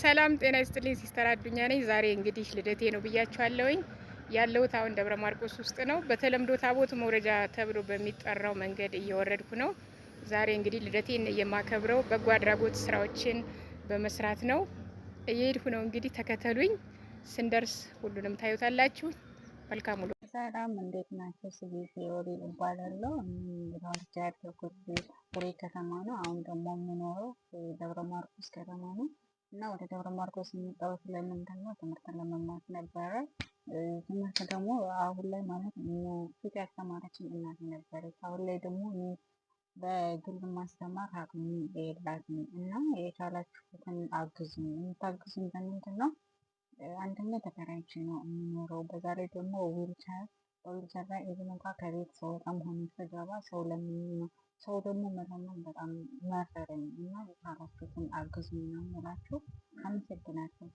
ሰላም ጤና ይስጥልኝ። ሲስተር አዱኛ ነኝ። ዛሬ እንግዲህ ልደቴ ነው ብያችኋለሁኝ። ያለሁት አሁን ደብረ ማርቆስ ውስጥ ነው። በተለምዶ ታቦት መውረጃ ተብሎ በሚጠራው መንገድ እየወረድኩ ነው። ዛሬ እንግዲህ ልደቴን የማከብረው በጎ አድራጎት ስራዎችን በመስራት ነው። እየሄድኩ ነው። እንግዲህ ተከተሉኝ። ስንደርስ ሁሉንም ታዩታላችሁ። መልካም ውሎ። ሰላም እንዴት ናቸው? ስሜ ፊዮሪ እባላለሁ። ተወልጄ ያደግኩት ቡሬ ከተማ ነው። አሁን ደግሞ የምኖረው ደብረ ማርቆስ ከተማ ነው እና ወደ ደብረ ማርቆስ የመጣሁት ለምንድን ነው? ትምህርትን ለመማር ነበረ። ትምህርት ደግሞ አሁን ላይ ማለት ፊት ያስተማረችኝ እናቴ ነበረች። አሁን ላይ ደግሞ በግል ማስተማር አቅሙ የላትም እና የቻላችሁትን አግዙኝ። የምታግዙኝ በምንድን ነው? አንደኛ ተከራይቼ ነው የምኖረው። በዛ ላይ ደግሞ ዊልቸር በዊልቸር ላይ even እንኳ ከቤት ስወጣም ሆነ ስገባ ሰው ለምኜ ነው። ሰው ደግሞ መለመን በጣም መረረኝ እና የቻላችሁትን አግዙኝ ነው የምላችሁ። አመሰግናለሁ።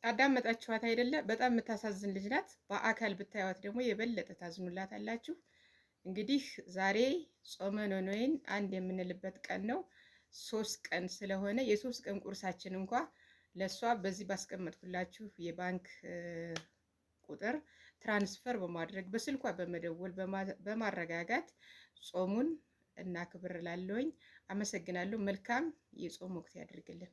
አዳመጣችኋት አይደለ? በጣም የምታሳዝን ልጅ ናት። በአካል ብታዩት ደግሞ የበለጠ ታዝኑላት አላችሁ። እንግዲህ ዛሬ ጾመ ኖላዊን አንድ የምንልበት ቀን ነው። 3 ቀን ስለሆነ የ3 ቀን ቁርሳችን እንኳ ለእሷ በዚህ ባስቀመጥኩላችሁ የባንክ ቁጥር transfer በማድረግ፣ በስልኳ በመደወል በማረጋጋት ጾሙን እናክብር እላለሁኝ። አመሰግናለሁ። መልካም የጾም ወቅት ያድርግልን።